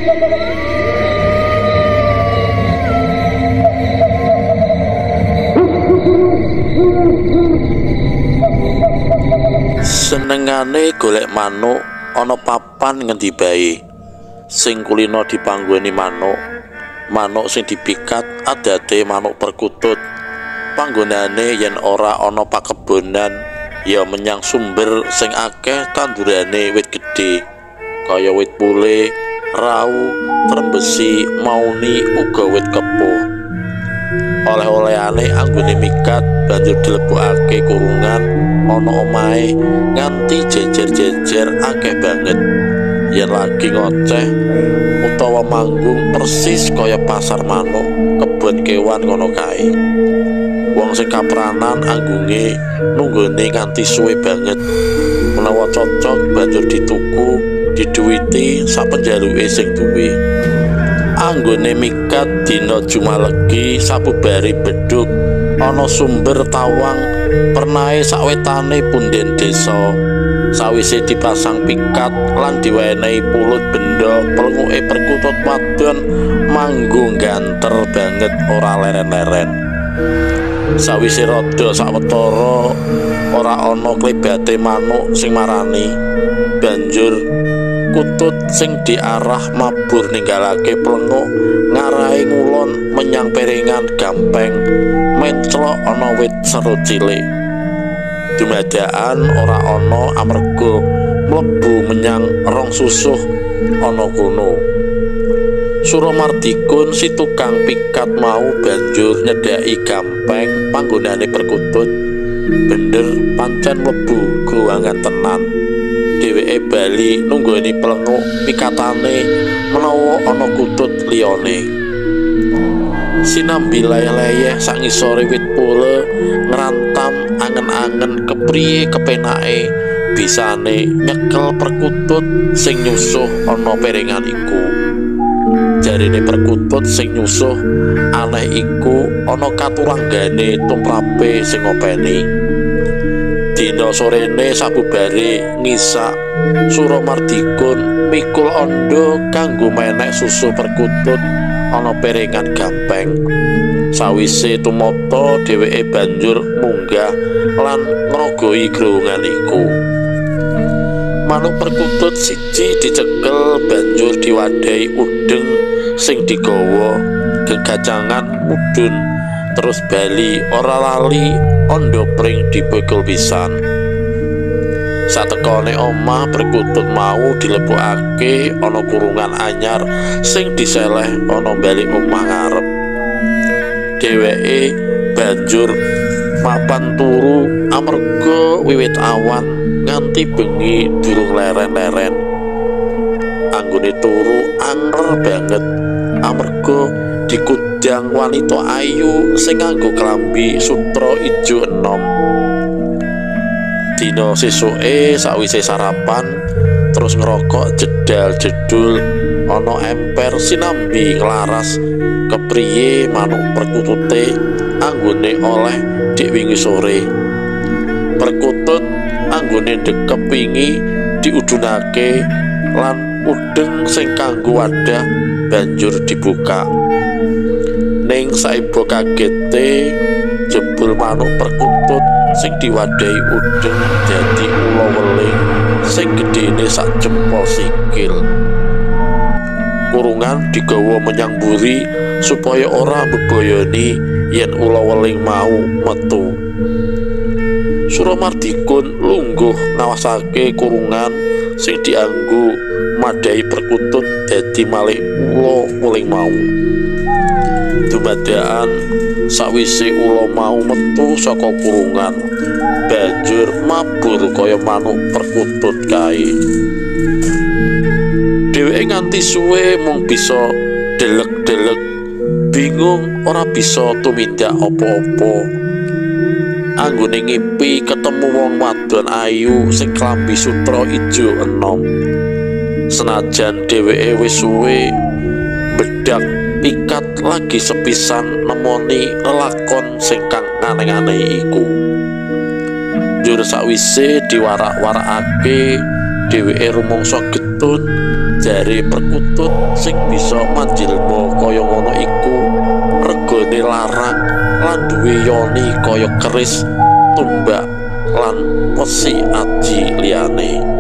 Senengane golek manuk ana papan ngendi bae sing kulino dipanggoni manuk. Manuk sing dipikat adate manuk perkutut. Panggonane yen ora ana pakebonan ya menyang sumber sing akeh tandurane wit gedhe kaya wit pule, rau, trembesi, mauni uga wit kepuh. Oleh-olehane anggone mikat banjur dilebokake kurungan ana omahe nganti jejer-jejer akeh banget. Yen lagi ngoceh utawa manggung persis kaya pasar manuk, kebon kewan ngono kae. Wong sing kapranan anggunge nunggone nganti suwe banget. Menawa cocok banjur dituku, diduwiti sapenjaluke sing duwe. Anggone mikat dina Jumalegi sabubare bedhug ana sumber tawang pernahe sawetane punden desa. Sawise dipasang pikat lan diwenehi pulut benda, plenguke perkutut wadon manggung ganter banget ora leren-leren. Sawise rada sawetara ora ana klebate manuk sing marani, banjur kutut sing diarah mabur ninggalake plenguk ngarahe ngulon menyang peringan gampeng menclok ana wit serut cilik. Dumadakan ora ana amarga mlebu menyang rong susuh ana kono. Suramardikun si tukang pikat mau banjur nyedhaki gampeng panggonane perkutut. Bener pancen mlebu gruwangan tenan. Dheweke bali nunggoni plenguk pikatane menawa ana kutut liyane. Sinambi leyeh-leyeh sak ngisore wit pule ngrantam angen-angen kepriye kepenake bisane nyekel perkutut sing nyusuh ana peringan iku. Jarine perkutut sing nyusuh aneh iku ana katulanggane tumrape sing ngopeni. Dina sorene sabubare ngisak, Suramardikun mikul ondo kanggo menek susu perkutut ana peringan gampeng. Sawise tumata dheweke banjur munggah lan ngrogoi growongan iku. Manuk perkutut siji dicekel banjur diwadahi udeng sing digawa gegacangan mudhun terus bali ora lali ondo pring dipikul pisan. Satekane omah perkutut mau dilebokake ana kurungan anyar sing diseleh ana balik omah ngarep. Dheweke banjur mapan turu amarga wiwit awan nganti bengi durung leren-leren. Anggone turu anger banget amarga dikudang wanita ayu sing nganggo klambi sutra ijo enom. Dina sesuke sawise sarapan terus ngerokok jedal jedul ana emper sinambi nglaras kepriye manuk perkutute anggone oleh dik wingi sore. Perkutut anggone dekep wingi diudunake lan udeng sing kanggo wadah banjur dibuka. Ning saiba kagete jebul manuk perkutut sing diwadahi udeng dadi ula weling sing gedene sak jempol sikil. Kurungan digawa menyang mburi supaya ora mbebayani yen ula weling mau metu. Suramardikun lungguh ngawasake kurungan sing dianggo madhahi perkutut dadi malih ula weling mau. Dumadakan sawise ula mau metu saka kurungan banjur mabur kaya manuk perkutut kae. Dheweke nganti suwe mung bisa delek-delek, bingung ora bisa tumindak apa-apa. Anggone ngipi ketemu wong wadon ayu sing klambi sutra ijo enom. Senajan dheweke wis suwe bedak pikat lagi sepisan nemoni lelakon sing kang aneh-aneh iku. Njur sawise diwarak-warakake dheweke rumangsa getun Jare perkutut sing bisa manjilma kaya ngono iku regane larang lan duwe yoni kaya keris, tumbak lan wesi aji liyane.